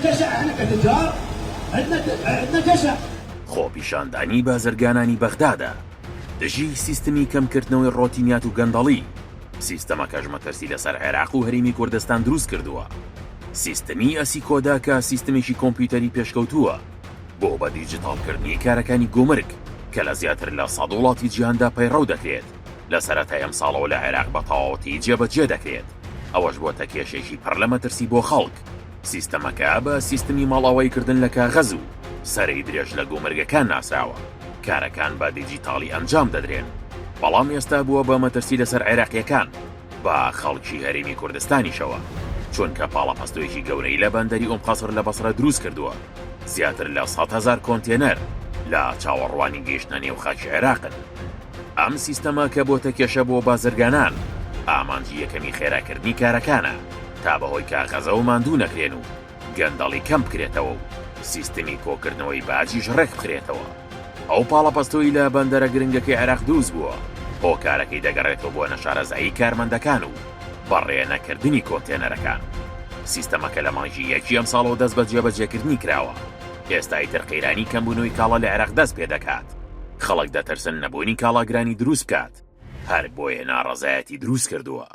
جشع احنا كتجار عندنا عندنا جشع. خۆپیشاندانی بازرگانانی بەغدادە دژی سیستمی کەمکردنەوەی ڕۆتینیات و گەندەڵی، سیستەمەکەش مەترسی لەسەر عێراق و هەرێمی کوردستان دروست کردووە. سیستمی ئەسیکۆدا کە سیستمێکی کۆمپیوتەری پێشکەوتووە بۆ بە دیجیتاڵکردنی کارەکانی گومرگ کە لە زیاتر لە سەد وڵاتی جیهاندا پەیڕەو دەکرێت، لە سەرەتای ئەمساڵەوە لە عێراق بە تەواوەتی جێبەجێ دەکرێت، ئەوەش بۆتە کێشەیەکی پڕ لە مەترسی بۆ خەڵک. سیستەمەکە بە سیستمی ماڵئاواییکردن لە کاغەز و سەرەی درێژ لە گومرگەکان ناسراوە، کارەکان بە دیجیتاڵی ئەنجام دەدرێن، بەڵام ئێستا بووە بە مەترسی لەسەر عێراقییەکان بە خەڵکی هەرێمی کوردستانیشەوە، چونکە پاڵەپەستۆیەکی گەورەی لە بەندەری ئوم قەسر لە بەسرە دروستکردووە، زیاتر لە 100,000 کۆنتێنەر لە چاوەڕوانی گەیشتنە نێو خاکی عێراقن. ئەم سیستەمە کە بۆتە کێشە بۆ بازرگانان، ئامانجی یەکەمی خێراکردنی کارەکانە تا بەهۆی کاغەزەوە ماندوو نەکرێن و گەندەڵی کەم بکرێتەوە و سیستمی کۆکردنەوەی باجیش ڕێکبخرێتەوە. ئەو پاڵەپەستۆی لە بەندەرە گرنگەکەی عێراق دروست بووە، هۆکارەکەی دەگەڕێتەوە بۆ نەشارەزایی کارمەندەکان و بەڕێ نەکردنی کۆنتێنەرەکان. سیستەمەکە لە مانگی یەکی ئەمساڵەوە دەست بە جێبەجێکردنی کراوە. ئێستا ئیتر قەیرانی کەمبوونەوەی کاڵا لە عێراق دەست پێدەکات. خەڵک دەترسن نەبوونی کاڵا گرانی دروست بکات، هەر بۆیە ناڕەزایەتی دروست کردووە.